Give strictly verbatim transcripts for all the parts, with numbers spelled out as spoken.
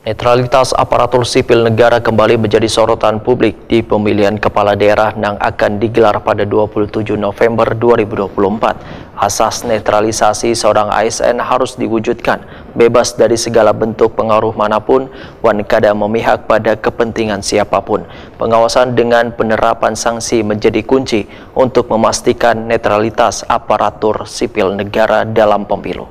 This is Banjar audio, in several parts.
Netralitas aparatur sipil negara kembali menjadi sorotan publik di pemilihan kepala daerah nang akan digelar pada dua puluh tujuh November dua ribu dua puluh empat. Asas netralisasi seorang A S N harus diwujudkan, bebas dari segala bentuk pengaruh manapun, wan kada memihak pada kepentingan siapapun. Pengawasan dengan penerapan sanksi menjadi kunci untuk memastikan netralitas aparatur sipil negara dalam pemilu.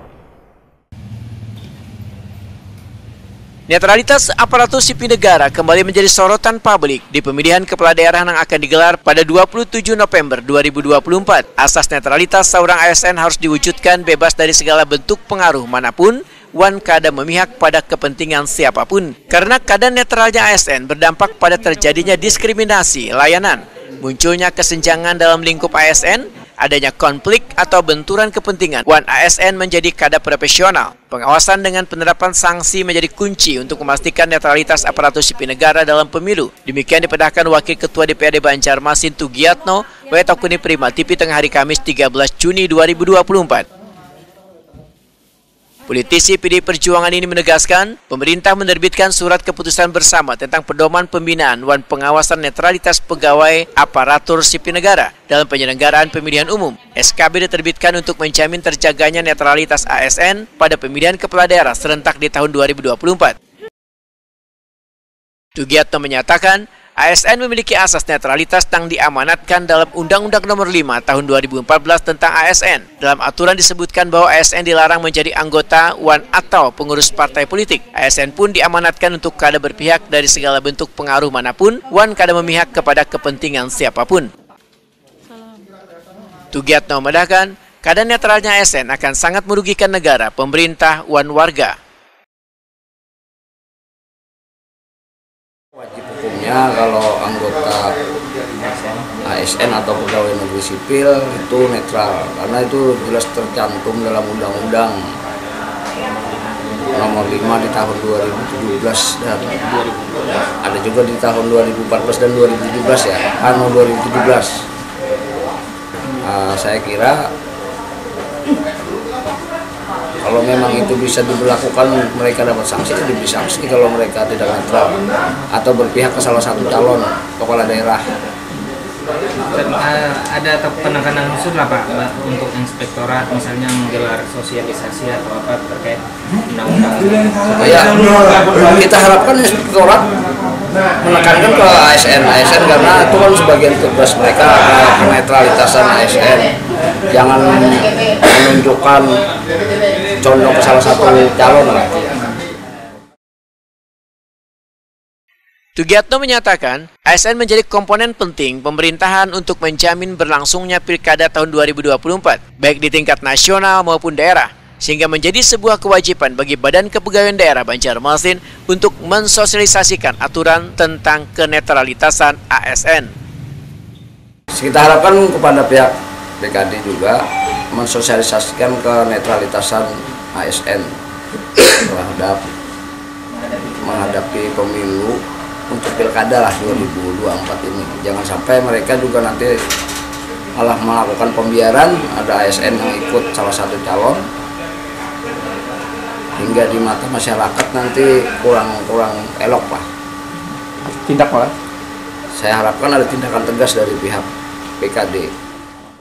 Netralitas aparatur sipil negara kembali menjadi sorotan publik di pemilihan kepala daerah yang akan digelar pada dua puluh tujuh November dua ribu dua puluh empat. Asas netralitas seorang A S N harus diwujudkan bebas dari segala bentuk pengaruh manapun, wan kada memihak pada kepentingan siapapun. Karena kada netralnya A S N berdampak pada terjadinya diskriminasi layanan, munculnya kesenjangan dalam lingkup A S N, adanya konflik atau benturan kepentingan, wan A S N menjadi kada profesional. Pengawasan dengan penerapan sanksi menjadi kunci untuk memastikan netralitas aparatur sipil negara dalam pemilu. Demikian dipedahkan Wakil Ketua D P R D Banjarmasin Tugiatno, wae takuni Prima T V tengah hari Kamis tiga belas Juni dua ribu dua puluh empat. Politisi P D I Perjuangan ini menegaskan, pemerintah menerbitkan surat keputusan bersama tentang pedoman pembinaan wan pengawasan netralitas pegawai aparatur sipil negara dalam penyelenggaraan pemilihan umum. S K B diterbitkan untuk menjamin terjaganya netralitas A S N pada pemilihan kepala daerah serentak di tahun dua ribu dua puluh empat. Tugiatno menyatakan, A S N memiliki asas netralitas yang diamanatkan dalam Undang-Undang Nomor lima Tahun dua ribu empat belas tentang A S N. Dalam aturan disebutkan bahwa A S N dilarang menjadi anggota wan atau pengurus partai politik. A S N pun diamanatkan untuk kada berpihak dari segala bentuk pengaruh manapun wan kada memihak kepada kepentingan siapapun. Tugiatno memandahkan, kada netralnya A S N akan sangat merugikan negara, pemerintah, wan warga. Wajib hukumnya kalau anggota A S N atau pegawai negeri sipil itu netral, karena itu jelas tercantum dalam undang-undang nomor lima di tahun dua ribu tujuh belas dan ada juga di tahun dua ribu empat belas dan dua ribu tujuh belas ya, anu dua ribu tujuh belas. Ah, saya kira kalau memang itu bisa diberlakukan, mereka dapat sanksi, ya diberi sanksi kalau mereka tidak netral atau berpihak ke salah satu calon kepala daerah. Dan, eh, ada te- penekanan khusus lah Pak, Mbak, untuk inspektorat misalnya menggelar sosialisasi atau apa terkait undang-undang ini. Ya, kita harapkan inspektorat menekankan ke A S N, A S N karena itu kan sebagian tugas mereka, eh, kenetralitasan A S N. Jangan menunjukkan condong ke salah satu calon lah. Tugiatno menyatakan, A S N menjadi komponen penting pemerintahan untuk menjamin berlangsungnya Pilkada tahun dua ribu dua puluh empat, baik di tingkat nasional maupun daerah, sehingga menjadi sebuah kewajiban bagi Badan Kepegawaian Daerah Banjarmasin untuk mensosialisasikan aturan tentang kenetralitasan A S N. Kita harapkan kepada pihak P K D juga mensosialisasikan kenetralitasan A S N terhadap menghadapi pemilu untuk pilkada lah dua ribu dua puluh empat ini. Jangan sampai mereka juga nanti malah melakukan pembiaran, ada A S N yang ikut salah satu calon, hingga di mata masyarakat nanti kurang kurang elok lah. Tindak malah. Saya harapkan ada tindakan tegas dari pihak P K D.